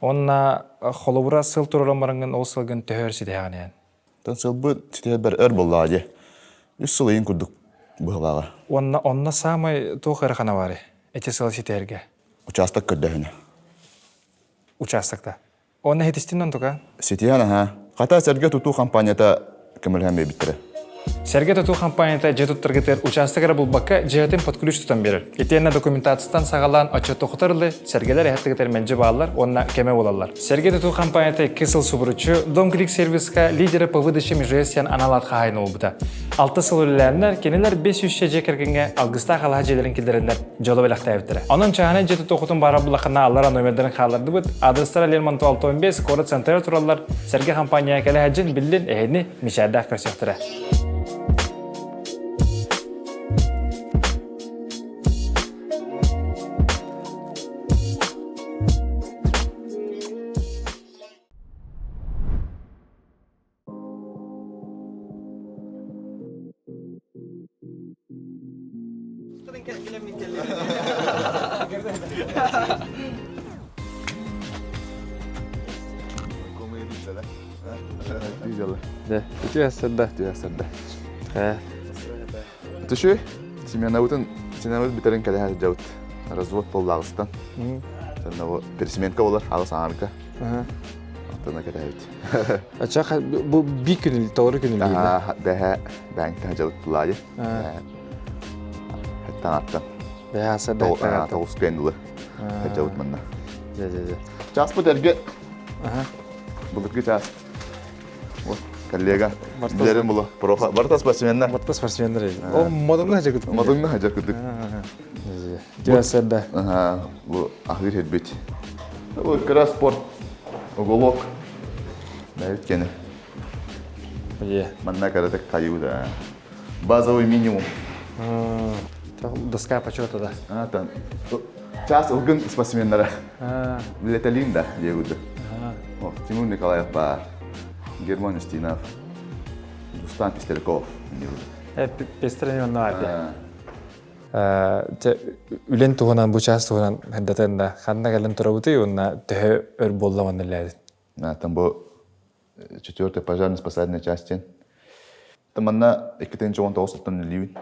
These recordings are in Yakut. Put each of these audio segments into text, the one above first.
Онна холобура сыл тураран бараҥҥын ол сылгын төһө өр ситиһэҕин эн? Тон сылбыт ситиһэрбэр өр буоллаҕа дии. Үс сыл ыйын курдук быһылааҕа. Уонна онно саамай туох ыарахана баарый ити сыл ситиһэргэ? Учаастак көрдөһүнэ. Учаастакта. Уонна иһитистин онтука? Ситиһэн аһаа. Хата Сэргэ тутуу хампаанньата көмөлөһөн биэрбиттэрэ. Сэргэ тутуу хампаанньата дьиэ туттаргытыгар учаастак эрэ булбакка, дьиэтин под ключ тутан биэрэр. Итиэннэ документацияттан саҕалаан отчуоттуохутар ылы сэргэлэр эһэттигитэр мэлдьи бааллар уонна кэмэ буолаллар. Сэргэ тутуу хампаанньата икки сыл субуруччу Дом Клик сервиска лидеры по выдаче межсиэн анал аат хаһаайына буолбута. Алта сыл үлэлээннэр, кинилэр 500 дьиэ кэргэҥҥэ алгыстаах алаһа дьиэлэрин киллэрэннэр дьолу бэлэхтээбиттэрэ. Онон чааһынай дьиэ тутуохутун баара буллаххына аллара номердарын хааллардыбыт. Адрестара Лермонтов 65 куорат центрыгар тураллар. Сэргэ хампаанньаҕа кэлэ сылдьын биллин эһини мичээрдээх көрсүөхтэрэ. Үтүө сырда. Үтүө сырда. Түшү, сменабытын сменабыт бүтэрин кэлэһэ сылдьабыт. Развод буоллаҕыстан. Сонно бу пересменка болар, аҕыс аҥарга. Антона кэтэһэбит. Ача бу би күнүл, толору күнүл Бэһэ бэҥ жабыт булаайы. Хэттан аттан. Бэһэ аса бэһэ Тоҕус күн дылы. Жабыт манна. Часпыт эрге. Былыргы час. Вот, коллега. Билерим булу. Проха. Барта спортсменнар. Барта спортсменнар. О, модуҥна хажа кытык. Модуҥна хажа кытык. Дьэ, Ага, бу ахыр хэрбит. Бу кыра спорт уголок. Бэйбит кene. Манна кыратык хайыы да. Базовый минимум. Доска почета да. А, там. Час ылгын спортсменнара. Билетелин да, диэгуду. Тимур Николаев бар. Герман Устинов. Дустан Пестерков. Пестерин онно Үлэн туһунан бу чаас туһунан эрдэтэн да ханна кэлэн турабытый уонна төһө өр буолла манна үлэлээбит? Там бу четвертая пожарно-спасательная часть диэн. Манна 2019 сылтан үлэлиибин.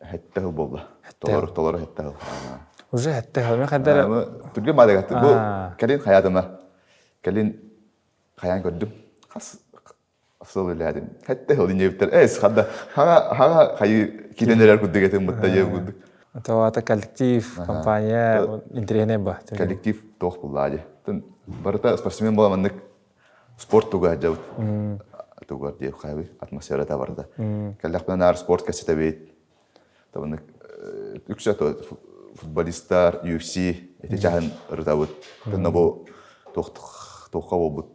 Хэттэ сыл буолла. Толору толору хэттэ сыл. Уже хэттэ сыл. Мен хайдара Түргэн баадагатты. Бу кэлин хаятыма. Кэлин хайаан көрдүм. Хас сыл үлээтим. Хэттэ сыл диэбиттэр. Эс хадда хаҥа хаҥа хайы киирэн эрэр курдук этим бытта дьиэ курдук. Это коллектив, компания интэриэһинэй ба. Коллектив туох буллаа дии. Барыта спортсмен буола маннык спорт туга дьабыт. Тугар диэп хайбы атмосферата барыта. Кэллэхпинэ наар спорт кэсэтэбит. Табынык үксэ футболистар, UFC эти чаһын ырытабыт. Тэнна бу туохха буолбут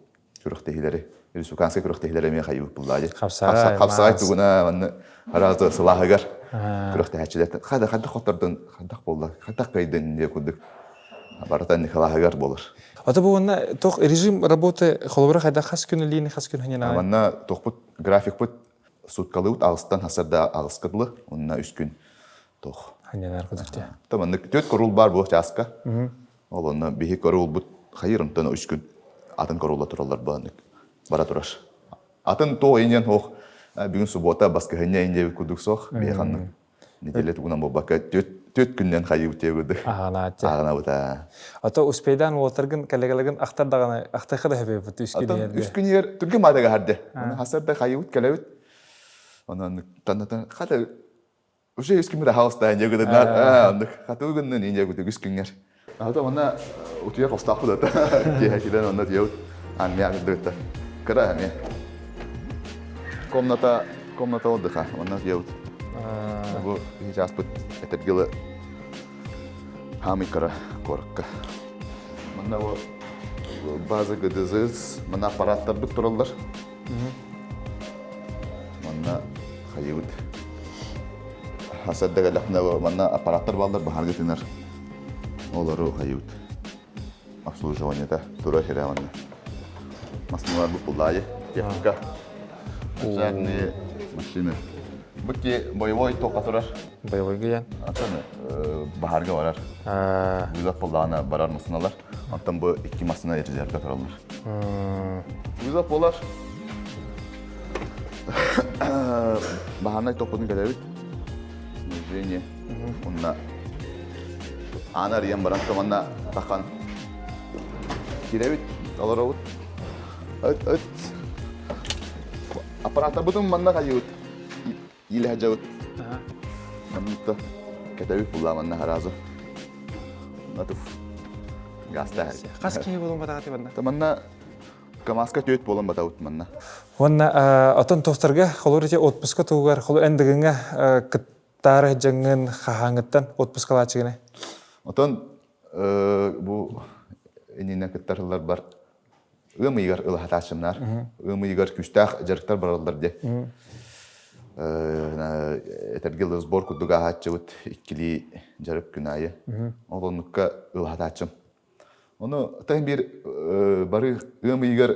күрэхтэһиилэри республиканскай күрэхтэһиилэри эмиэ хайыбыт буллаа Хапсаҕай, хапсаҕай тугуна манны араас сылааһыгар күрэхтэһээччилэртэн хада хайдах хоттордун хайдах буолла хайдах кыайдын диye курдук барыта Николаһыгар буолар. Ата бу уонна туох режим работы холобура хайдах хас күн үлиини хас күн ханьанаҕай? Манна туохпут графикпыт суткалыыбыт аҕыстан хасарда аҕыска дылы уонна үс күн туох. Ханьанаар кудук дии. То маннык төрт корул бар буох чааска. Ол онно биһи корулбут хайыр онтон үс күн атын корула тураллар бааннык бара турар. Атын то инен хоох бүгүн суббота баскыһынньа инде курдук суох биһи ханнык неделя тугунан буолбакка төрт күннэн хайыбыт диэбит Ааҕынааччы. Ааҕынабыт Ото успейдаан уолтаргын коллегаларгын ахтар даҕаны ахтайха да хөбөбүт үс күн иһэр Үс күн иһэр түргэн маатага харды. Хасарда хайыбыт кэлэбит. Онон таннатан хата Уже үс күммүт аһаҕастаан дьэ гыннар оннук хатыы гыннын иньэ гүтүк үс күҥҥэр. Ата онна утуйар хостаахпыт ата киэһэ килэн онно утуйабыт армия кырдыгытта кыра эмиэ комната комната отдыха онно утуйабыт бу чааспыт этэргилы хаамый кыра куоракка манна бу база ГДЗ манна аппараттарбыт тураллар Манна хайыбыт хасарда кэллэхпинэ манна аппараттар бааллар баһаарга тыынар. Олору хайыбыт обслуживаниета турар сирэ манна. Массыыналар бу пуллаайы техника. Пожарные машины. Бу ки боевой тоққа турар. Боевой гиян. Атын баһаарга барар. Вызов буоллаҕына барар массыыналар. Онтон бу икки массыына резервгэ тураллар. Вызов буолар. Баһаарнай топпутун кэтэбит. Снижение. Уонна ааны арыйан баран манна тахан киирэбит, олоробут. Ыт, ыт. Аппарааттарбытын манна хайыыбыт. Иилэ сылдьабыт. Маннык кэтэбит булла манна сразу. Натуф. Гаста. Хас киһи буолан батаҕаты манна? Манна КамАЗка түөт буолан батабыт манна. Уонна отон тохторга холур ити отпуска тугар холу эн дыгыҥа кыттаары дьаҥҥын хаһааҥыттан отпускалаачыгына? Отон бу иннинэ кыттарылар бар ыам ыйыгар ылаһатааччымнар. Ыам ыйыгар күүстээх дьарыктар бараллар диye. Этэргэ сбор курдук ааһааччыбыт иккилии дьарык күн аайы. Ол оннукка ылаһатааччым. Ону тэн биир бары ыам ыйыгар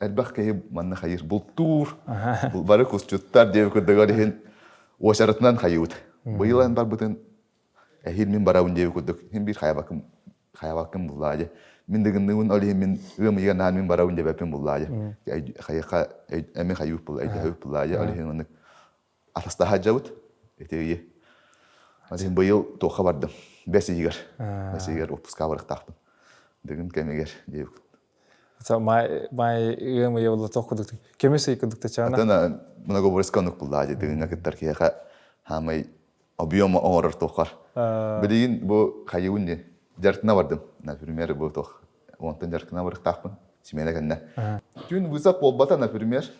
элбэх киһи манна хайыр бултуур, бары кусчуттар диэби курдугар иһин уочаратынан хайыбыт. Быйыл эн барбытын эһиил мин барабын диэби курдук иһин биир хайабакым хайабаккын буллаа дьэ. Мин дыгынныыбын ол иһин мин ыам ыйыгар наан мин барабын диэбэппин буллаа дьэ. Хайыха эми хайыып булла, өйдөһөбүт буллаа дьэ. Ол иһин оннук атастаһа дьабыт ити ыйы. Азин быйыл туохха бардым. Бэс ыйыгар. Бэс ыйыгар отпуска барыахтаахпын. Дыгын кэмигэр диэбит. Май май ыам ыйа буолла туох курдук көмүс ый курдук тачаана. Атын многоборьеска оннук буллаа дии дыгыҥҥа кыттар киһиэхэ хаамай объем оҥорор туоххар. Билигин бу хайыбын дии дьарыктана бардым. Например, бу туох онтон дьарыктана барыахтаахпын. Симиэнэ кэннэ. Түүн вызов буолбата, например.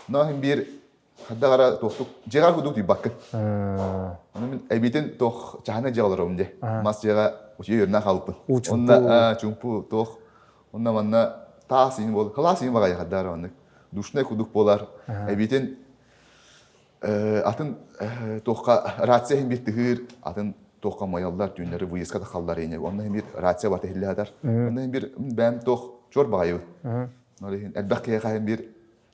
Но иһин биир хайдах эрэ туохтук дьиэҕэр курдук утуйбаккын. Ону мин эбиитин туох чаһына дьиэ олоробун дии. Мас дьиэҕэ утуйа үөрэнэ хаалбыппын. Онно чуумпу туох онно манна таас иин буол кылаас иин баҕайы хайдах эрэ оннук душнай курдук буолар. Эбиитин атын туохха рация иһин биир тыһыыр, атын туохха мойаллар, түүннэри выездка тахаллар иини. Онно иһин биир рация барыта иһиллэ сытар. Онно иһин биир бэйэм туох чуор баҕайыбын. Ол иһин элбэх киһиэхэ иһин биир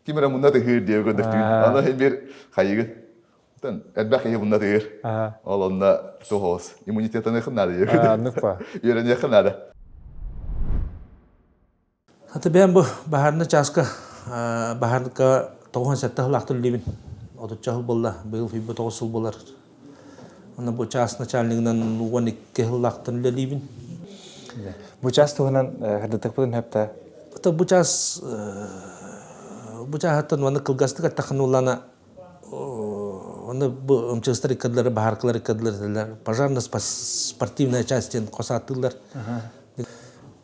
ким эрэ мунна тыһыыр диэбит курдук түүн. Ону иһин биир хайыгын. Оттон элбэх киһи мунна тыһыыр. Ол онно туох иммунитеттаныахын наада диэбит. Үөрэниэххин наада. Хата бэйэм бу баһаарынай чааска баһаарга 97 сыллаахтар үлэлиибин. Отучча сыл буолла, быйыл сүүрбэ тоҕус сыл буолар. Онно бу чаас начальнигынан 12 сыллаахтан үлэлиибин. Бу чаас туһунан хардатыкпытын хөптө. Бу чаас бу чааһыттан маннык кылгастык эттэххинэ улаана Онно бу МЧСтар иккардылары, баһааркалар иккардылар пожарно-спортивная часть диэн хос ааттыыллар.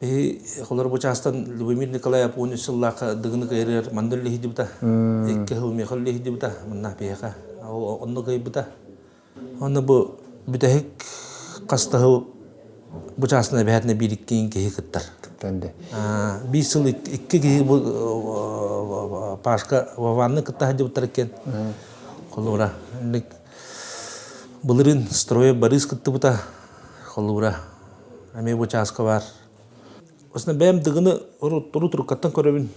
Биһи холор бу чаастан Любомир Николаев 13 сыллаахха Дыгыны кыайырыгар манна үлэлиһидибита. Икки сыл миэхэ үлэлиһидибита манна биһиэхэ. Онно кыайбыта. Онно бу бүтэһик хас да сыл бу чаасына эбэһээтинэ биир икки киһи кыттар. Биир сыл икки киһи бу Пашка Вованны кытта сылдьыбыттар экен. Холобура, былырыын Строев Борис кыттыбыта. Холобура, эмиэ бу чааска баар. Осна бэйэм Дыгыны урут уруккаттан көрөбүн,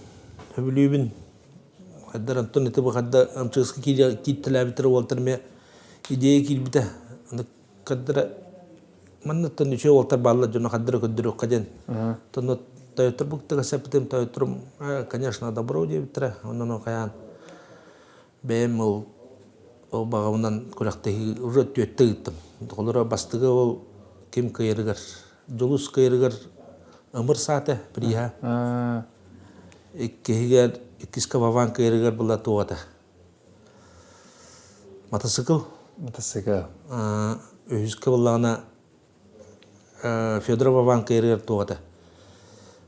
сөбүлүүбүн. Хайдар Антон ити бу хадда МЧС-ка кииртэлээбиттэр уолтар эмиэ идея киирбитэ. Аны каддара манныттан үчүгэй уолтар бааллар дьону хаддара көрдөрүөххэ диэн. Тонно тойоттор буктага сеппитим тойотторум конечно добро диэбиттэрэ. Онон хайаан бэйэм ол ол баҕабынан күрэхтэһии уже түөттэ ыыттым. Холоро бастыгы ол ким кыайарыгар Дьулус кыайарыгар ымыр саата приһа. Иккиһигэр иккискэ Вован кыайарыгар была туота. Матасыкыл. Матасыкыл. Үһүскэ буллаҕына Федоров Вован кыайарыгар туота.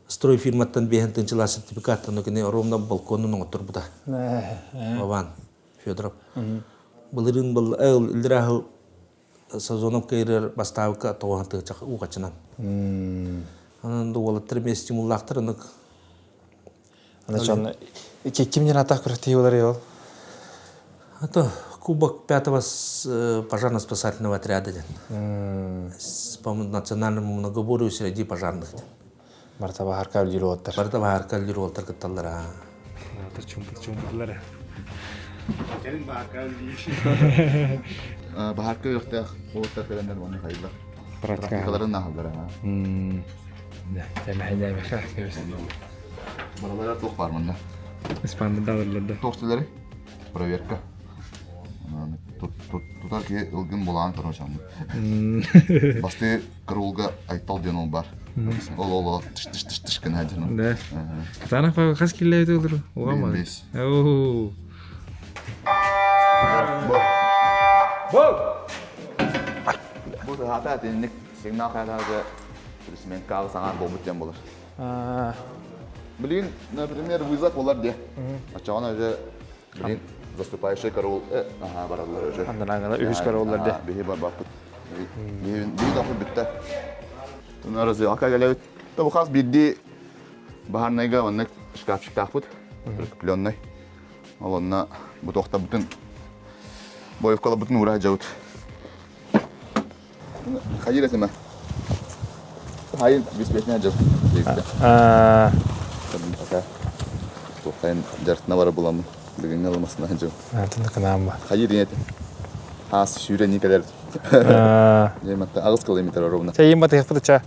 Строй фирматтан биэһэн тыынчылаах сертификат ону кини ровно балконун оҥотторбута. Вован Федоров. Былырыын был ылдыраһыл Сазонов кыайырыгар бастаабыкка тоҕуһан тыһыынча уукаччынан. Онон уолаттар эмиэ стимуллаахтар ынык. Аны ким диэн атах күрэхтэһии болар ол? Это Кубок пятого пожарно-спасательного отряда диэн. По национальному многоборью среди пожарных диэн. Барта баһарка үлдүр уолаттар. Барта баһарка үлдүр уолаттар кытталлар. Чумпутулар. Кэлин баһарка үлдүүр. Баһарка үөхтээх уолаттар кэлэннэр манна хайыллар. Практикаларын аһаллар. Баралара туох баар манна? Испанды далырлар да. Туох силери? Проверка. Тутар киһи ылгын булаан короче. Басты караулга Айтал диэн ол бар. Ол ол тыш тыш тыш тыш гына дьон. Да. Кытаанах хас киллээбит олору? Угаман. Бес. Оу. Бу. Бу саата тинник сигнал хаатаага сменкаҕа саҥа буолбут диэн болар. Блин, например, вызов болар де. Оччоҕуна уже блин, заступающий караул ага бараллар уже. Анданааҥҥана үһүс карауллар де. Биһи барбаппыт. Биһи биһи доху бүттэ. Туна развилка келебит. Тобу хас биирдии баһарнайга маннык шкафчиктаахпыт, прикрепленный. Ол онно бу туохтарбытын боевкаларбытын уура сылдьабыт. Хайыр этимэ. Хайын беспечный дьыл. Пока. Туохтайын дьартына бара буламын. Бүгүҥҥү ылымасына дьыл. Атын кынаамба. Хайыр ете. Хаас сүүрэн кэлэр. Дьэ, аҕыс километр ровно. Чэйин батыхпыт ча.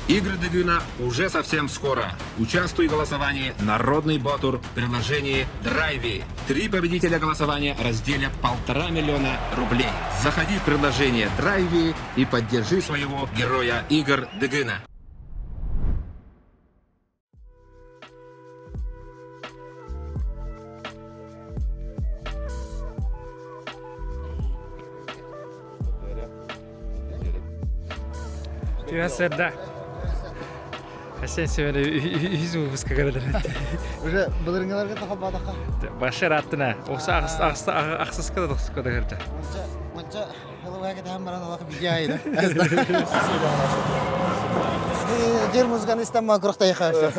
Игры Дыгына уже совсем скоро. Участвуй в голосовании «Народный Ботур» в приложении «Драйви». Три победителя голосования разделят 1,5 миллиона рублей. Заходи в приложение «Драйви» и поддержи своего героя Игр Дыгына. Түһэ Асен сегодня үһүс выпуска көрөдөр. Уже былырыңыларга тахалбатаха. Башар аттына. Оса ахсыска да тохсука да көрдө. Манча манча хылыга кетен баран алакы бижайда. Жер музыканы истен курукта яхашы.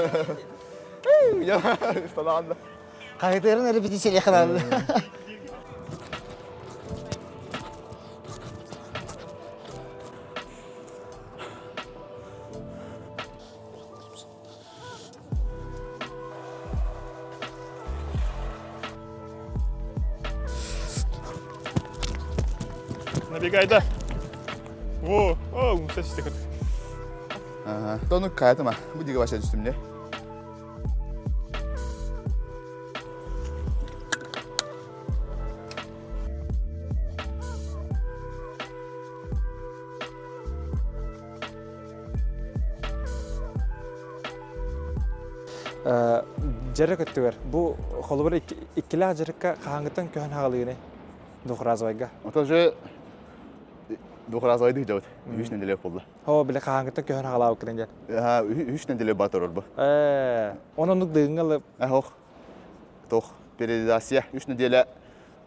Я стананда. Кайдырын репетиция яханалы. Набегай, да. Во, о, умсасты. Ага. Тону каятыма. Бу диге баша түстүм де. Дьарык өттүгэр бу холобур иккилээх дьарыкка хаһааҥҥыттан көһөн хаалыыны двухразовайга. Ото уже двухразовайды жабыт. Үс неделе болду. Хо биле хаһааҥҥыттан көһөн хаалаабыккын диэн. Үс неделе батыр орбу. Ононнук дыгыңалы Ох. Тох периодизация. Үс неделя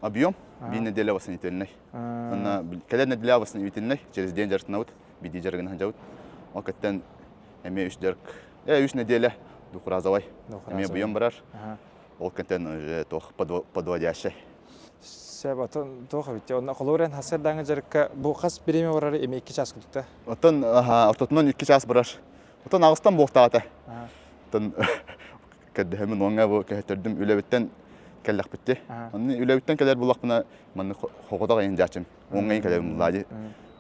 объем, бир неделя восстановительный. Онна кэлэр неделя восстановительный, через день жарытынабыт, биди жарыгын жабыт. Ол кэттен эме үс жарык, үс неделя двухразовой. Эме объем барар. Ол кэттен уже тох подводящий. Сөп, отон туох эбит. Онно холуурен хасырдааҥы дьарыкка бу хас бириэмэ барар эми 2 час кутукта. Оттон ортотунан 2 час барар. Оттон аҕыстан буохтаата. Оттон кэрдэһэмин уоҥҥа бу кэһэтэрдим үлэбиттэн кэллэхпитти. Онно үлэбиттэн кэлэр буллахпына манны хоҕотох айын дьаачым. Уоҥҥа кэлэбин буллаадьы.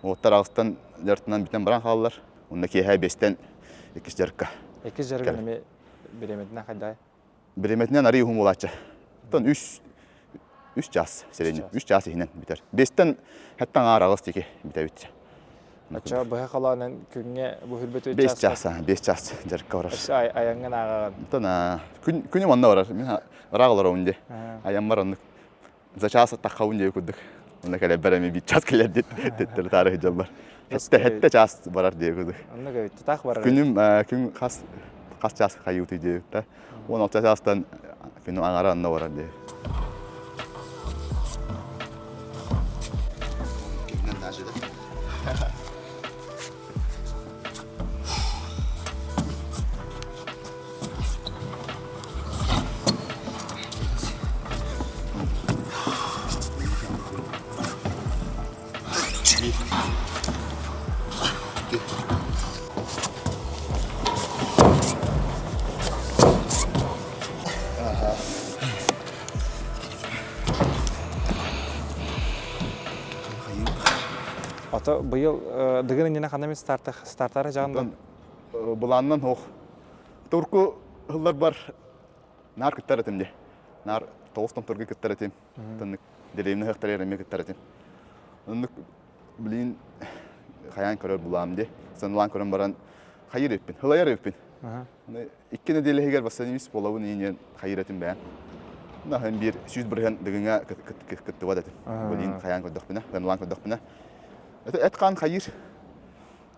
Уоттар аҕыстан дьартынан бүтэн баран хааллар. Онно киэһэ 5-тэн иккис дьарыкка. Иккис дьарыгын эми бириэмэтинэн хайдай? Бириэмэтинэн арый уһун буолааччы. Оттон 3 час средний. 3 час иһинэн бүтэр. 5-тэн хэттэн аар аҕыс тики бүтэбит. Ача быһа халаанан күҥҥэ бу хүрбөтү 5 час, 5 час дьарыкка барар. Айаҥҥын ааҕаҕын. Оттон күн күнүм онно барар. Мин ыраах олоробун дии. Айаммар оннук за час таххабын дии курдук. Онно кэлэрбэр эми 1 час кэлэр диэт теттери таары сылдьаллар. Хэтте час барар дии курдук. Онно көбүттү таах барар. Күнүм күн хас хас час хайыытый диэбит 16 чаастан күнүм аҥара онно барар дии. Ото быйыл Дыгын иннинэ ханна эмит стартары жаҕын Былаанынан ох. Турку ыллар бар наар кыттар этим де. Наар тоҕус томторго кыттар этим. Тыннык деревня ыһыахтарыгар эмиэ кыттар этим. Оннук блин хайаан көрөр булаам де. Сыналаан көрөн баран хайыр эппин, хылайар эппин. Икки нэдиэлэ иһигэр бастан буолабын иинен хайыр этим бэйэм. Наһын биир 100% Дыгыҥа кыттыбат этим. Блин хайаан көрдөхпүнэ, сыналаан көрдөхпүнэ. Эт хаан хайыр.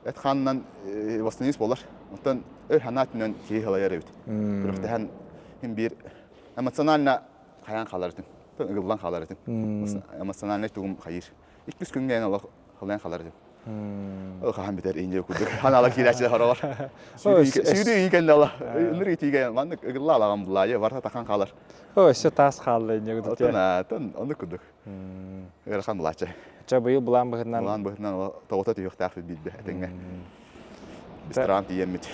Эт хаанынан восстановись буолар. Оттон өй санаа өттүнэн киһи халайар эбит. Күрэхтэһэн хин биир эмоционально хайаан хаалар этим. Ыгыллан хаалар этим. Эмоциональный тугум хайыр. Иккис күҥҥэ эн олох халайан хаалар этим. Ол хаһан бүтэр инде курдук. Ханаала киирээччи хоровар. Сүүрүү ии кэннэ ала. Ыныр итиигэ маннык ыгылла алаган булаайы барта тахан хаалар. О, өссө таас хаалла инде курдук. Отон, отон оннук курдук. Ыарахан булааччы. Ча быйыл былаан быһытынан Былаан быһытынан тоҕото түһүөхтээх биирдэ этэҥҥэ. Ресторан тиийэммит.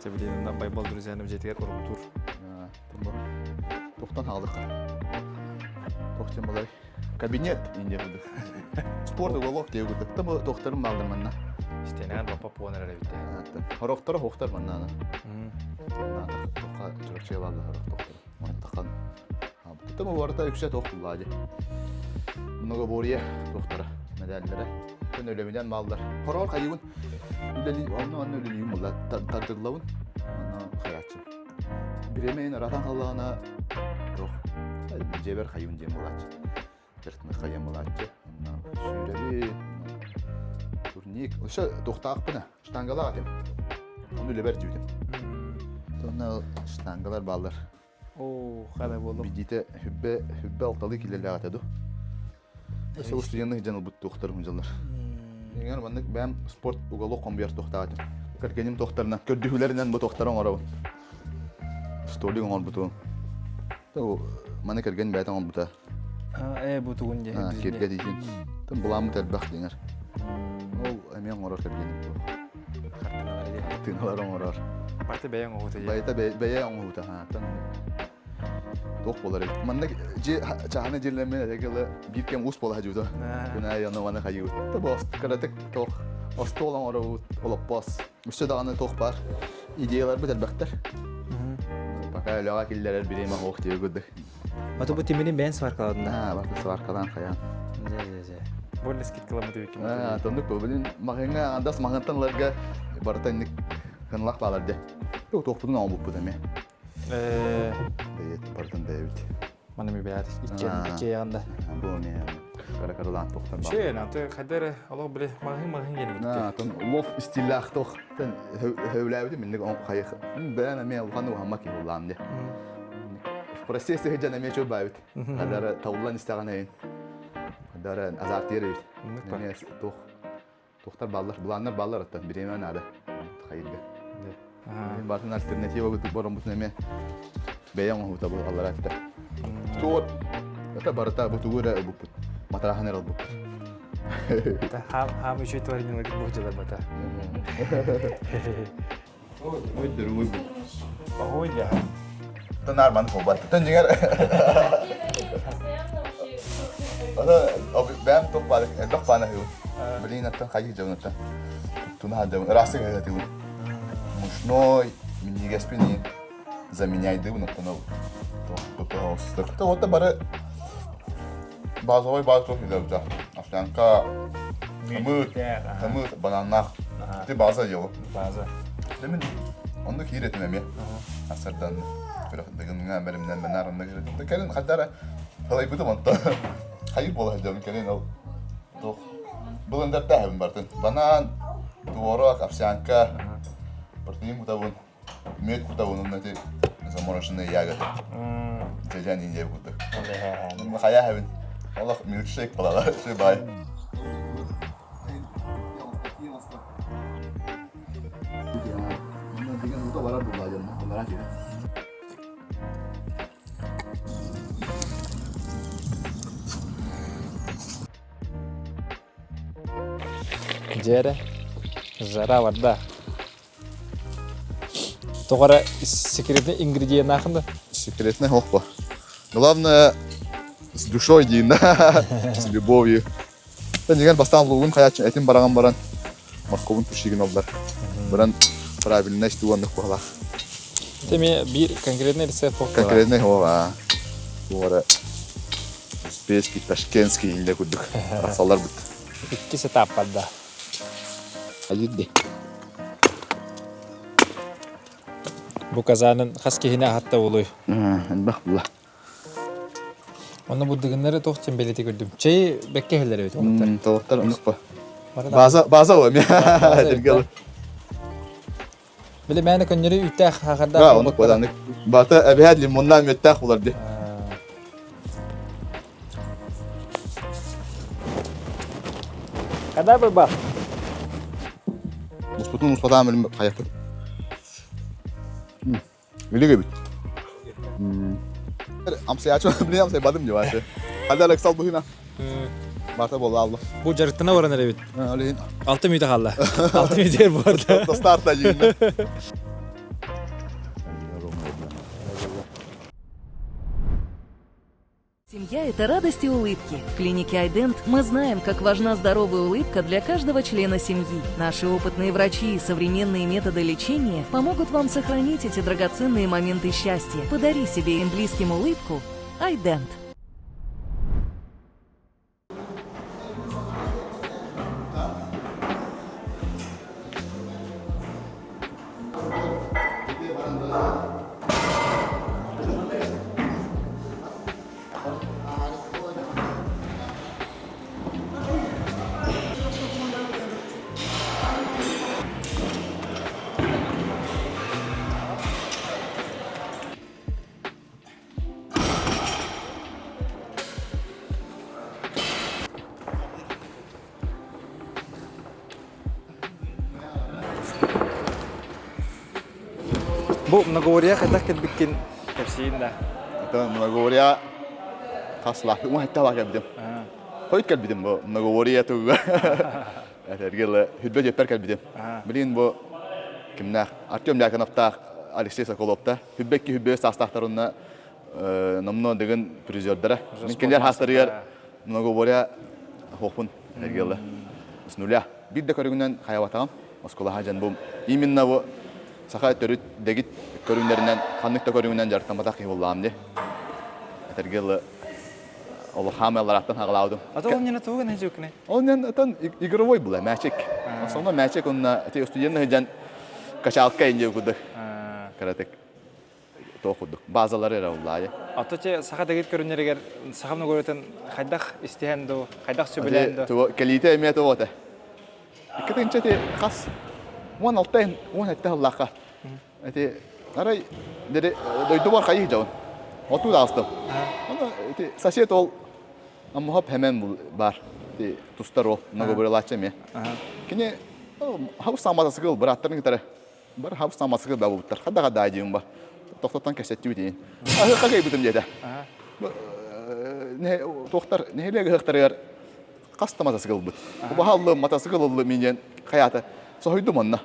Чэ билигин Байбал друзьяным дьиэтигэр уруктуур. Тохтон хаалдык. Туох диэн буолар? Кабинет инде курдук. Спорт уголок диye курдук. Та бу тохторум баалдар манна. Истэнээн бапа пуон эрэр эбит. Хорохторо хохтор манна. Тоққа чурапчыга баалдар хорох тохтор. Мантахан. Та бу барыта үксэ тох буллаа дии. Многоборье тохтора медаллара. Күн өлөмүнэн бааллар. Хороор хайыбын. Үлэли онно онно үлэлиим була тардыллабын. Онно хаyaаччы. Биремейин ыратан халлаана туох дьиэбэр хайыбын диэн буолааччы. Кыртыны хайан буолааччы. Онно сүүрэби турник. Өссө туохтаахпына штангалаах этим. Ону үлэбэр дьүүтүм. Онно штангалар бааллар. Оо, хара буоллум. Бидите хүббэ хүббэ алталыы килэлээх этэ ду. Өссө устудьуоннар дьон ылбыт туохтар дьоннор. Иҥэр маннык бэйэм спорт уголок хомуйар туохтаах этим. Кэргэним туохтарынан, көрдүһүүлэринэн бу туохтары оҥоробун. Столик оҥорбутум. Маны кэргэн бэйэтэ оҥорбута. Ээ, бу тугун диэ. Киргэ диитин. Тым буламмыт элбэх диҥэр. Ол эмиэ оҥорор кэргэним туох. Хартыыналар оҥорор. Барыта бэйэҥ оҥоһута дии. Бэйэтэ бэйэ оҥоһута хаатан. Туох буолар эбит. Манна дьиэ чааһына дьиэлэммин этэ биир кэм ус буола садьыыта. Күнэ аны маны хайыыбыт. Та кыратык туох остуол оҥоробут, олоппос. Өссө даҕаны туох баар идеяларбыт элбэхтэр. Пока үлэҕэ киллэрэр бириэмэ суох диэби курдук. Ото бу тимирин бэйэн сваркаладын да? Барыта сваркалаан хайаан. Дьэ, дьэ, дьэ. Больно скидкаламмыт эбиккин. Тоннук бу. Блин, маҕаһыыҥҥа андас маҕантан ыларга барыта инник хынлах баалар дьэ. Туохпутун оҥорбуппут эмиэ. Бэйэт барытын бэйэбит. Маны ми бэйэт икки да. Бу эмиэ кара каралаан туохтан баар. Че, аты хайдары олох биле маҕаһыын маҕаһыын диэн Тон лоф стиллаах туох тен хөүлээбитим инник хайых бэйэм эмиэ улахан уһамма киһи улаам дьэ. В процессе сылдьан эмиэ чуй баайбыт. Хадара тауллан истэҕин эйин. Хадара азартыыр эбит. Эмиэ туох туохтар бааллар, былааннар бааллар оттон бириэмэ наада хайырга. Батын альтернатива кытык бороммутун эмиэ бэйэ оҥоһута бу аллара этэ. Туот это барыта бу тугу эрэ ылбыппыт. Матрахан эрэ ылбыппыт. Хаам хаам үчүгэй тваринилар бу дьылар бата. Ой, дорогой был. Ой, я. Это нормально буолбат. Тэн дьиҥэр Ата бэм туох баар элбэх баана үһү. Блин, аттан хайыы дьабын аттан. Туттуна дьабын. Ыраастык ыһыатыбын. Мучной, минньигэспин заменяйдыбын оттон ол. Туох Вот бары базовый база туох Овсянка, Хымыт, хымыт, бананнаах. Ити база дьолу. База. Мин онно киир этим эмиэ. Асардан дыгынҥа бэлэмнэн бэнаар онно киир этим. Кэлин хадара халайбытым онто. Хайыр буола сылдьабын кэлин ол туох былындартааһыбын бартын. Банан, творог, овсянка, протеин кутабын, мед кутабын онно ити замороженные ягоды. Дьэдьэн индия курдук. Хайа хэбин. Олох милкшейк балала. Бай. Дьиэрэ. Жара барда. Тоҕо эрэ секретный ингредиеннаахын да? Секретный хохпо. Главное, с душой диин, с любовью. Дьигэн бастаан лугун хаяччы этин бараҕан баран морковун тушигин оллар. Баран правильно истуонных куһалаах. Теме биир конкретный рецепт Конкретный хоба. Туора Успенский, Ташкентский инде курдук тахсаллар бут. Иккис этап барда. Айырды. Бу казанын хас киһини аһатта буолуй? Элбэх була. Онно бу дыгыннары туох диэн бэлиэтии көрдүм. Чэй бэккэ иһэллэр эбит уолаттар. Толоктор оннук ба. База база о эме. Били мээнэ көннөрү үүттээх хаахардаах оннук баданык. Бата эбэһээт лимоннаан мүөттээх булар ди. Когда бы ба? Муспутун муспатаан билим хайаппыт. Билиг эбит. Амсайачы, блин, амсайбадым деп аше. Хада Алексал быһына. Барта болла алла. Бу жарыктана баран эбит. 6 мүнөт хаалла. 6 мүнөт барда. Старта жигинде. Семья – это радость и улыбки. В клинике Айдент мы знаем, как важна здоровая улыбка для каждого члена семьи. Наши опытные врачи и современные методы лечения помогут вам сохранить эти драгоценные моменты счастья. Подари себе и близким улыбку. Айдент. Бу многоворье хайдах кэлбиккин кэпсиин да. Это многоворье хаслаах уҥа хатталаах кэлбитим. Хойут кэлбитим бу многоворье тугуга. Эргел хүрбэ дьеппер кэлбитим. Билин бу кимнээх Артем Дьяконовтаах Алексей Соколовта хүрбэкки хүрбэ саастаахтарына номно дыгын призердара. Мин кинилэр хаастарыгар многоборье хоһпун эргелла. С нуля. Биир да көрүҥүнэн хайабатаҕым. Оскуолаҕа дьон бу именно бу саха төрүт дэгит көрүҥнэринэн ханнык да көрүҥүнэн дьарыктамматах киһи буоллаҕым дии. Этэргэ олох хаамыаллараттан хаҕалаабытым. Ата ол ньана тугу гына дьүкүнэ? Ол ньан отон игровой была мячик. Основной мячик онна ти студент сылдьан качалка инде курдук. Каратек туох курдук базалары эрэ уллаайы. Ото те саха дэгит көрүннэригэр саха многоретын хайдах истиһэн ду, хайдах сөбүлээн ду? Кэлиитэ эмиэ туота. Иккитинчэ ти хас 16 17 сыллаахха Ити арай дири дойдубар хайыы дьон. Отуу даҕыстым. Ону ити сосед ол аммуһап хэмэн бар. Ити тустар ол многобырылааччы эмиэ. Кини хабыс саматасыгыл бырааттарын кытары бар хабыс саматасыгыл да буттар. Хадда хадда диим бар. Тохтотон кэсеттибит иин. Аһыхха кайбытым диэтэ. Туохтар нэһилиэк ыһыахтарыгар хас да матасыкылбыт. Убаһаллы матасыкыл ыллы мин диэн хайаата соһуйдум онно.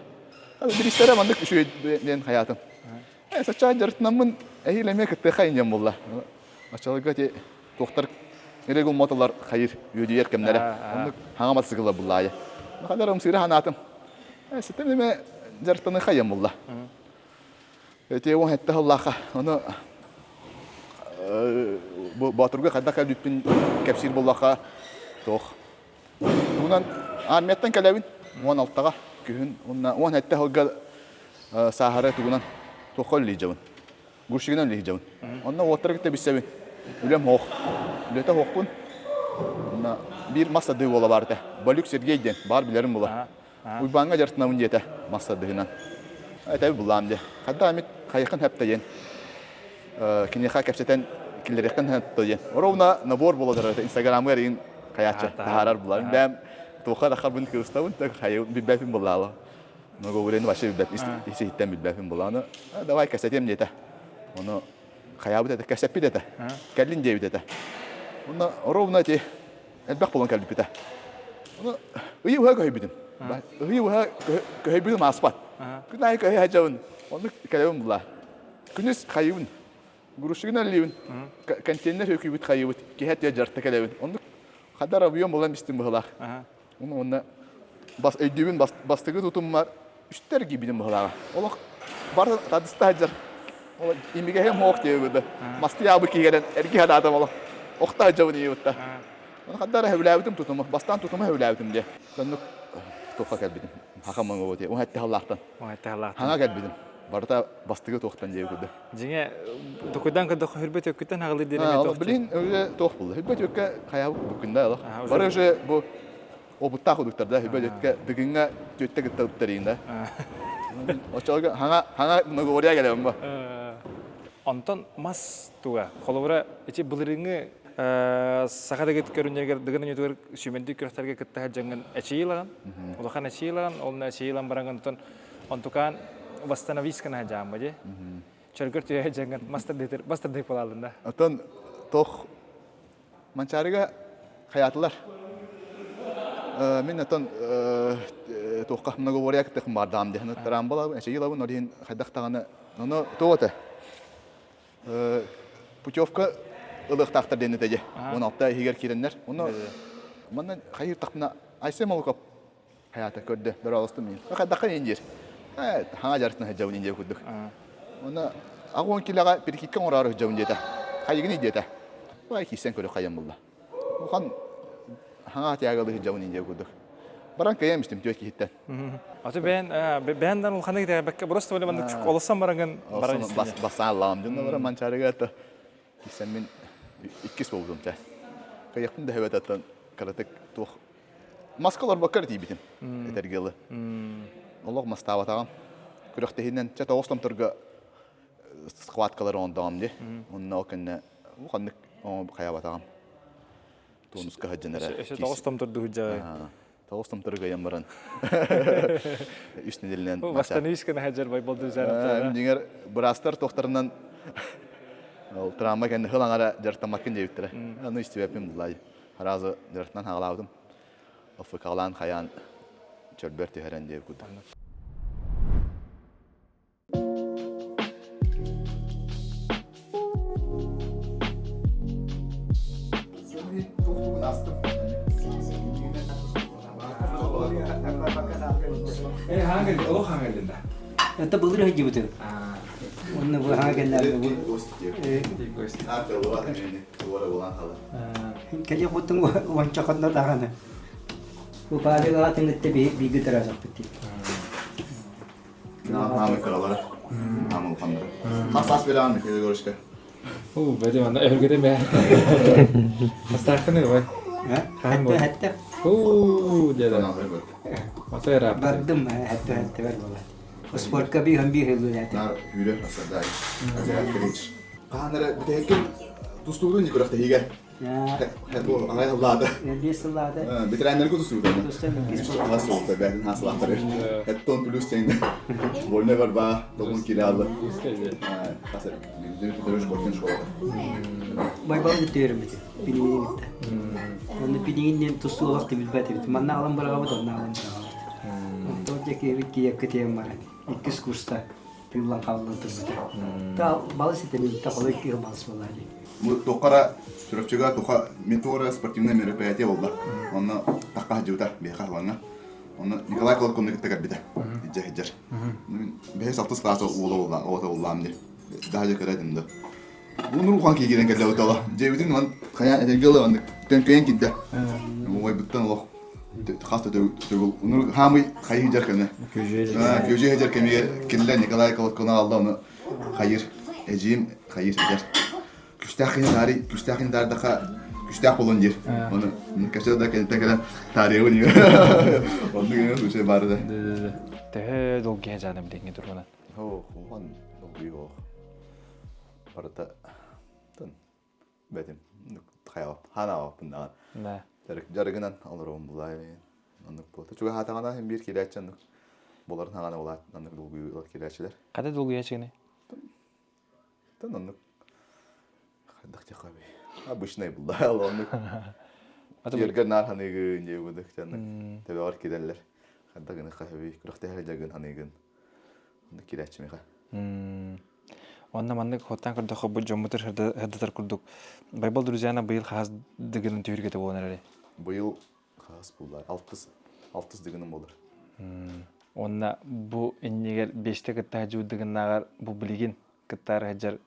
Биристэрэ маннык үчүгэй диэн хайаатын. Саччаан дьарыктанаммын эһиил эмиэ кыттыахха инньэн буолла. Оччолорго ити туохтар регул мотолар хайыр үөдүйэр кэмнэрэ. Оннук хаҥа матасыкыллар буллаайы. Ханар ымсыыра ханаатым. Ситим эмэ дьарыктаныхха иэн булла. Эти уон хэтте сыллаахха ону бу Боотурга хайдах кэлбиппин кэпсиир буоллахха туох Тугунан армияттан кэлэбин 16-ҕа күһүн уонна 17 сылга сааһара тугунан туохха үлэлиижэбин. Грузчигынан үлэлиижэбин. Онно уоттары кытта билсэбин. Үлэм суох. Үлэтэ суохпун. Онно биир мас садыы уола баар этэ. Балюк Сергей диэн баар билэрим була. Уйбааҥҥа дьарыктанабын диэтэ мас садыһынан. Этэби буллаам диэ. Хадда эмит хайыххын хэптэ диэн. Киниэхэ кэпсэтэн киллэриэххин хэптэ диэн. Ровно набор буолар Инстаграмыгар иин хайааччы таһаарар булар. Бэм туохха да харбын кырыстабын так хайы билбэпин буллаала. Много времени вообще билбэт исиһиттэн билбэпин булааны. Давай кэсэтиэм диэтэ. Ону хайаабыт этэ кэсэппит этэ. Кэллин диэбит этэ. Онно ровно эти элбэх буолан кэлбиппитэ. Ону ыйы быһа көһүйбүтүм. Ыйы быһа көһүйбүтүм ааспат. Күн аайы көһүй сылдьабын. Оннук кэлэбин була. Күнүс хайыбын. Грузчигын аллиибин. Контейнер хөкүйбүт хайыбыт. Киһи этиэ дьарта кэлэбин. Оннук хадар объем булан истим быһылаах. Уну онна бас өйдүүбүн бастыгы тутуммар үстэр киирбитим быһылааҕа. Олох бар тадыста сылдьар. Ол имигэһим хоох диэбит. Масты яабы киһигэрэн эрги хадаатым олох. Охта сылдьабын ийибитта. Оны хаддар хэвлээбитим тутуму. Бастаан тутуму хэвлээбитим диэ. Соннук туохха кэлбитим. Хаха маңы диэ. Уһа этте халлаахтан. Уһа этте халлаахтан. Хаҥа кэлбитим. Барыта бастыгы туохтан диэби курдук. Дьиҥэ токуйдан көрдөххө хүрбэт өккүттэн хаҕылыы диэн туох. Билин уже туох булла. Хүрбэт өккө хайаабыт курдуккун да олох. Бары уже бу опыттаах курдуктар да хүрбэт өккө дыгыҥҥа түөттэ кытта ыттарыйын да. Оччолорго хаҥа хаҥа многовория кэлэбин бу. Онтон мас туга. Холобура ити былырыыҥҥы саха дэгит көрүннэригэр дыгын ойуутугар сүүмэрдик күрэхтэргэ кытта сылдьаҥҥын эчийилаҕын. Улахан эчийилаҕын, ол эчийилан бараҥын онтон онтукаан восстановись гына сылдьаамма дии. Чөргөр түһэ сылдьаҥҥын мастардыыр мастардыыр буолаалын да. Оттон тох Манчаарыга хайаатылар. Мин оттон туохха многовория кыттыхым баардаам диэн тараамбалабын, эчийилабын, ол иһин хайдах даҕаны ону туох этэ путевка ылыахтаахтар диэн этэ дьэ. 16 иһигэр киирэннэр. Ону манна хайыыр тахпына Айсен Молоков хайаата көрдө, дороолостум мин. Хайдахха иин диир. Ээ, хаҥа дьарытына сылдьабын иин диэ курдук. Онно 80 килоҕа перекидка оҥороору сылдьабын диэтэ. Хайыгыный диэтэ. Бай киирсэн көрө хайан булла. Улахан хаҥа тягалыы сылдьабын иин диэ курдук. Баран кыйам истим түөрт киһиттэн. Аты бэйэн бэйэн улаханнык итэҕэйбэккэ просто böyle маннык олосон бараҥын баран Бассаан аллаҕым дьонно баран манчаарыга это киирсэн мин иккис буолбутум чэ. Кыйахпын да хэбэтаттан кыратык туох маска олорбокко эрэ тиийбитим этэргэ дылы. Олох мастаабатаҕым. Күрэхтэһиинэн чэ тоҕус томторго схваткалары оҥордоҕум дии. Онно ол кэннэ ханнык хайаабатаҕым. Тонуска сылдьан эрэ. Өссө тоҕус томторду сылдьаҕай. Тоҕус томтору кыайан баран үс нэдиэлэнэн Восстановись гына сылдьар байбалды Дьиҥэр быраастар туохтарынан ол травма кэннэ хыл аҥара дьарыктаммаккын диэбиттэрэ. Аны истибэппин буллаай. Сразу дьарыктанан хаалаабытым. ЛФК-лаан хайаан чөлбөр түһэрэн диэбит курдук. Это былыр сылдьыбытым. Онно бу хаҥа кэллэҕинэ бу Кэлиэх буттуҥ уонча хонно даҕаны. Бу Павел аҕатын кытта бииргэ төрөөтөхпүт дии. Наамы кыралара, наамы улаханнара. Хас ас бераҕын Михаил Егоровичка? Уу, бэдэ манна өһүргэтэ бээ. Бастааххын ой. Хэтте хэтте. Уу, деді. Ата ырааппыт. Бардым хэтте хэтте бэр буолаат. Спортка биир биир хыллыылаатым. Нар хүрэ асадай. Хаһан эрэ бүтэһиккин тустуугун күрэхтэһиигэ аҕай сыллаата. Биэс сыллаата. Ветераннарга тустуута. Хас суолта бэйэтин хаасылаахтары. Эттон плюс теңде. Вольная борьба, тоғын киле школата. Байбал бүтүөрүм бити. Пинигини битте. Онно пинигин тустуулах билбэт эбит. Манна алан быраҕабыт, онно алан быраҕабыт. Онтон дьэ киһибит киеккэ тиийэн баран иккис курста тыыллан хааллан турбута. Та балыс этэ та холой киһи балыс буолаа дии. Туохха Чурапчыга туха метеора спортивное мероприятие буолла. Онно тахха сылдьыбыта биһиэхэ халаҥҥа. Онно Николай Колоконну кытта кэлбитэ. Ижэ сылдьар. Бэһис алтыс класс уола буолла, оҕото буоллаам дии. Даже кыра этим да. Унур ухан киирэн кэллэ бутала. Дьиэбитин ман хайаан этэргэ ыла маннык төҥкөйөн киирдэ. Уойбуттан олох хас да төгүл унур хаамый хайыы дьар кэмэ. Күөжү дьар кэмигэр киллэ Николай Колоконов алла ону хайыр эдьиим хайыр эдэр. Күстээх кини таарый, күстээх кини таардаха күстээх болон диир. Оны кэсэ да кэлтэ кэлэн таарыйабын диир. Оннук эмэ случай баар да. Төһө долгуйа жааным диэҥҥэ турбанан. Оо, улахан долгуйуох. Барыта тын бэтим хайаабап ханаабаппын даҕаны. Да. Дьарыгынан олоруом булай. Оннук буолта. Чугаһаатаҕына син биир киирээччи оннук боларын хаҕана булаат оннук долгуйуу киирээччилэр. Хата долгуйаччыгыный? Тын оннук хайдах диэххэ обычный булда оннук. Тиэргэр наар ханыыгын дии курдук дьоннук төбөҕөр киирэллэр. Ханта гына хаһабый күрэхтэһэр дьагын ханыыгын. Онно киирээччи миэхэ. Онно маннык хоттан көрдөххө бу дьоммутур сырдатар курдук Байбал Друзьяна быйыл хаас дыгынын түһүргэтэ буолан эрэр. Быйыл хаас буллар. Алтыс дыгыным болар. Онна бу иннигэр беште кытта сылдьыбыт дыгыннааҕар бу билигин кыттаары сылдьар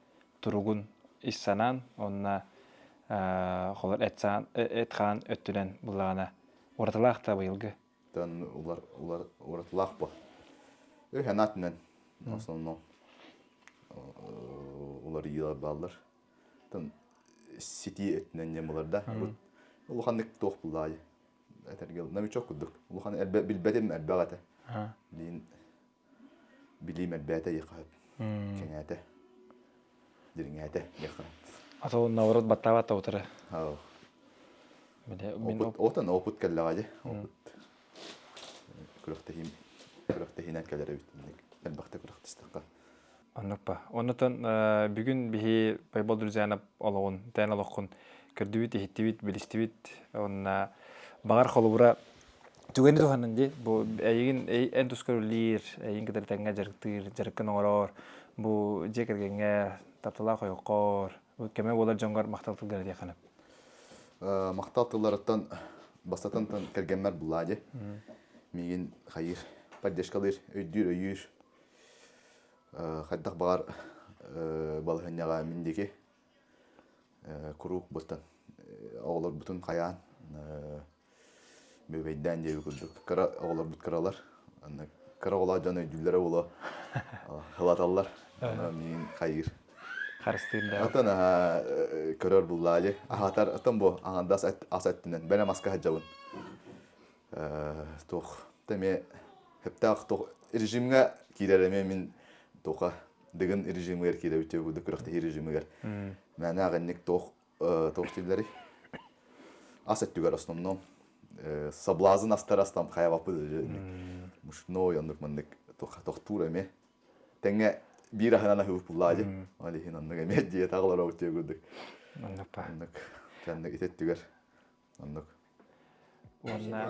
туругун ис санаан уонна холор эт-хаан өттүнэн буллаҕына уратылаах да быйылгы. Тан улар улар уратылаах бу. Өй-санаа в основном уларыйыылар бааллар. Тан сити өттүнэн диэн булар да. Улаханнык туох буллаайы. Этэргэ новичок курдук. Улахан билбэтим элбэх этэ. Билин билиим элбээтэ диэххэ сөп. Кэҥээтэ. Дириҥээтэ диэххэ. А то наоборот баттаабат да утары. Опыт, отон опыт кэллэҕэ дии. Опыт. Күрэхтэһиим күрэхтэһиинэн кэлэр эбит. Элбэхтэ күрэхтэстэххэ. Оннук ба. Оннотон бүгүн биһи Байбал Друзьянов олоҕун, тээн олоххун көрдүбүт, иһиттибит, билистибит. Онна баҕар холобура түгэни туһанан дии бу эйигин эн тускар үлэлиир, эйигин кытары тэҥҥэ дьарыктыыр, дьарыккын оҥороор, бу дьиэ кэргэҥҥэ тапталаах ойоххор, көмө буолар дьоҥҥор махтал тылгар диэххэ Махтал тылларыттан бастатан кэргэммэр буллаа дии. Миигин хайыыр, поддержкалыыр, өйдүүр, өйүүр. Хайдах баҕар балаһыанньаҕа мин диэки куруук быстан оҕолорбутун хайаан бүөбэйдээн диэби курдук кыра оҕолорбут кыралар кыра оҕолоох дьон өйдүүллэрэ буолуо ылаталлар миин хайыыр харыстыыр да отон көрөр буллаали аһатар отон бу аҥардас ас өттүнэн бэлэм аска сылдьабын туох эмиэ сөптөөх туох режимҥэ киирэр эмиэ мин туоха Дыгын режимигэр киирэбит курдук күрэхтэһии режимигэр. Мээнэ аҕынньык туох туох дииллэрий? Ас өттүгэр основном соблазн астар астам хайабаппыт мушной оннук маннык тохтуур эмиэ. Тэҥҥэ биир аһынан аһыыбыт буллаа дии. Ол иһин оннук эмиэ диета олоробут диye курдук. Оннук ба. Оннук. Кэнник ити өттүгэр оннук. Уонна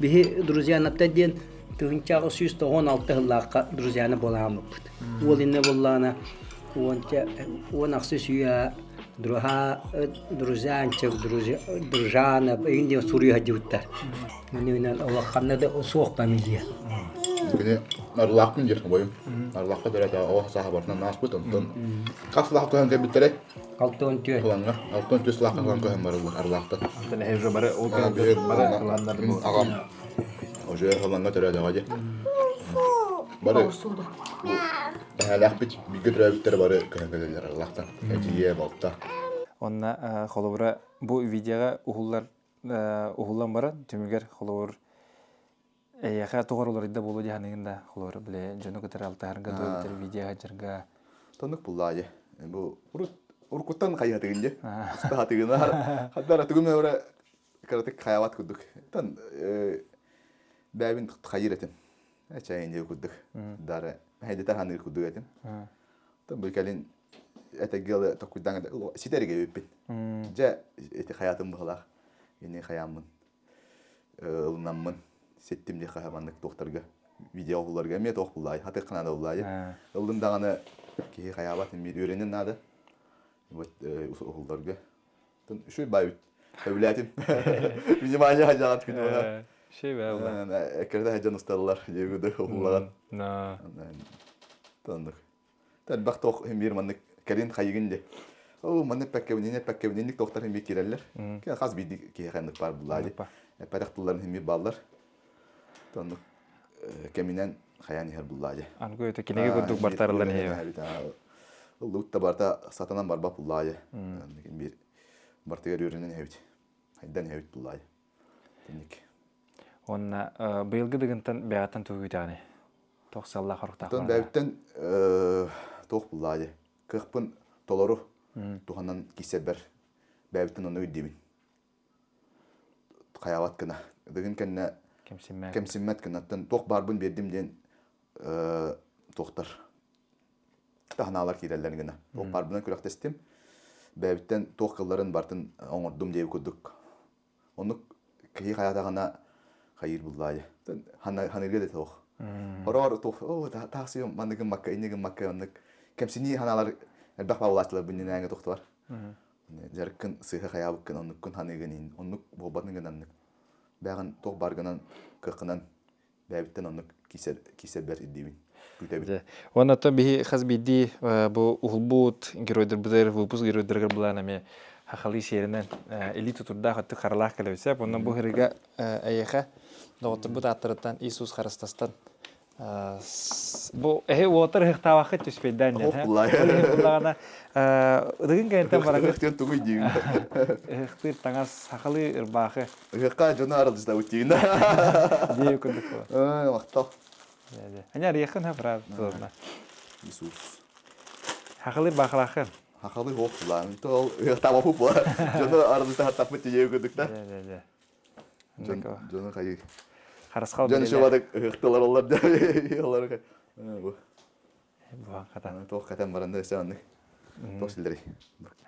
Биһи друзьянаптар диэн тыһыынчаҕа 196 сыллаахха друзьяна буолааммыппыт. Уол иннэ буоллаҕына уонча уон ахсыс үйэ Друга, друзьянчик, дружанов, игин диэн суруйа сылдьыбыттар. Мин улаханна да суох фамилия. Кини Арлаахпын диир бойум. Арлаахха төрөөтө оҕо сааһа барытынан ааспыт. Онтон хас сылаах көһөн кэлбиттэрэй? 64. Хыланга. 64 сылаахха хылан көһөн барыллар Арлаахтан. Онтон эһи бары ол бары хыланнар Мин аҕам уже хыланга төрөөтөҕө дии. Бары эһээлээхпит бииргэ төрөөбүттэр бары көһөн кэлэллэр Арлаахтан. Эдьиийэ, балта. Онно холобура бу видеоҕа уһуллар уһуллан баран түмүгэр холобур эйиэхэ тоҕор уларыйда буолуо дии саныыгын да холобур бile дьону кытары алтыһарга дуо видео сылдьарга Тоннук буллаайы. Бу урут уруккуттан хайыһатыгын дьэ. Устаһатыгынаар. Хаддар тугум эбре кыратык хайабат курдук. Тон бэйбин хайыр этим. Эчэйин дии курдук. Дары мэһэйдэтэр ханыыр курдук этим. Тон бу кэлин этэгиэл токуйдаан ситэргэ бүппүт. Дьэ ити хайатын быһалаах. Ини хаяммын ылынаммын ситтим диэххэ маннык туохтарга видео уһулларга эмиэ туох буллаай хатык наада буллаайы ыллым даҕаны киһи хайаабат эмиэ үөрэнин наада вот уһулларга үчүгэй баайбыт сөбүлээтим внимание хадьаҕат күнү Шей бээ эккирэтэ сылдьан усталлар диэбит уһуллаган тоннук Элбэх туох иһин биир маннык кэлин хайыгын дии. Оо, манна эппэккэбин, иннэ эппэккэбин, инник туохтар иһин биир киирэллэр. Хас биирдии киһиэхэ инник баар буллаа дии. Эппэтэх тылларын иһин биир бааллар. Оннук кэминэн хайаан иһэр буллаа дии. Аныгы өтө кинигэ курдук бартарыллан иһиэ. Ыллыбыт да барыта сатанан барбат буллаа дии. Биир бартыгар үөрэнэн иһэбит. Хайдан иһэбит буллаа дии. Инник. Уонна быйылгы дыгынтан бэйэҕиттэн тугу күүтэҕиний? Туох сыаллаах хоруктаах Оттон бэйэбиттэн туох буллаа дии. Кыахпын толору туһанан киирсэрбэр бэйэбиттэн онно өйдүүбүн. Хайаабат гына. Дыгын кэннэ кэмсиммэт гынаттан туох баарбын биэрдим диэн туохтар таһынаалар киирэллэр гына. Туох баарбынан күрэхтэстим. Бэйэбиттэн туох кылларын бартын оҥордум диэбит курдук. Оннук киһи хайаатаҕына хайыыр буллаайы. Ханыырга да туох. Хороор туох оо таахсыйым маннык гыммакка инник гыммакка оннук кэмсинии ханаалар элбэх баалааччылар биннинээҥи тохтулар. Дьарыккын сыыһа хайаабыккын оннуккун ханыыгын иһин оннук буолбатын гынаннык бэҕин туох баргынан кыаххынан бэйэбиттэн оннук киисэрбэр ирдиибин күүтэбин. Уонна оттон биһи хас биирдии бу уһулбут геройдарбытыгар выпуск геройдарыгар былаан эмиэ хахалыы сиэринэн илии тутурдаах өттүк харалаах кэлэбит Онон бу ырыга эйиэхэ доҕотторбут ааттарыттан Иисус Харыстастан бу эһи уотар ыһыктаабакка түспэйдээн диэн. Буллаҕына ыдыгын кэнниттэн баран ыһыктыыр тугуй диигин. Ыһыктыыр таҥас сахалыы ырбаахы. Ыһыкка дьону аралдьытабыт диигин. Дии курдук. Махтал. Аня арыйаххын ха правда. Иисус. Хахалы баахалаахын. Хахалы хоох булаан. Тол ыһыктаабаппыт була. Дьону аралдьытахтаппыт тиийэ курдук да. Дьону хайыы. Харысхал Дьон шыбадык ыһыктылар олар да. Бу. Бухан хатан. Туох катан баран да өссө оннук. Туох силлери.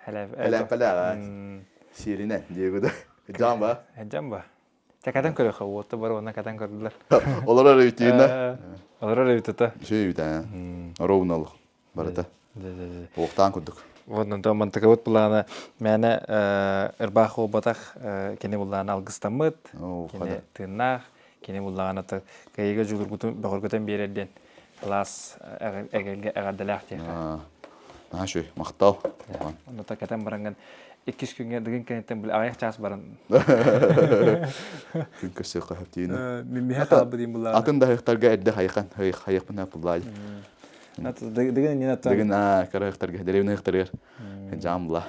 Хэлэппэлээ. Сиэринэн диэги да. Жан ба. Жан ба. Те катан көрөхө уотта бар онна катан көрдүлэр. Олорор өйтүүнэ. Олорор өйтөтө. Шүй үтэ. Ровно олох. Барыта. Уохтаан курдук. Вот онтон мантыкабыт былаана мээнэ ырбаах буолбатах кини буллаана алгыстаммыт, кини тыыннаах, кини буллаҕына кыайыыга дьулургутун бөҕөргөтөн биэрэр диэн кылаас эгэлгэ эҕэрдэлээх диэххэ. Наһаа үчүгэй, махтал. Онно кэтэн бараҥҥын иккис күҥҥэ дыгын кэнниттэн били аҕыйах чаас баран Күн көрсүөххэ сөп Миһэ хаалбыт диин буллаҕына. Атын да ыһыктарга эрдэ хайхан хайыахпын буллаай. Дыгын иннинэ Дыгын аа кыра ыһыктарга деревня ыһыктарыгар жаам була.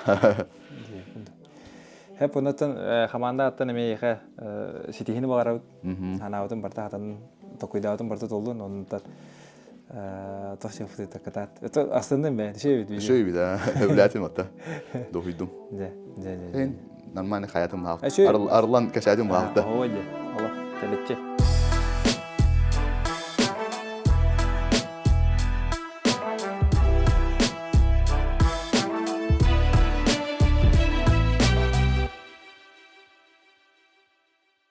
Хэп оннуттан хамаанда аттан эмиэ эйиэхэ ситиһини баҕарабыт. Ханаабытын барта хатан токуйдаабытын барта толлун оннуттан тох сыафыты кытаат. Это астынным бэ, шөй бит. Шөй бит, өбләтим атта. Дохуйдум. Дьэ, дьэ, дьэ. Нормально хаятым хаалты. Арлан кэсээтим хаалты. Оо, дьэ. Олох, тэличчи.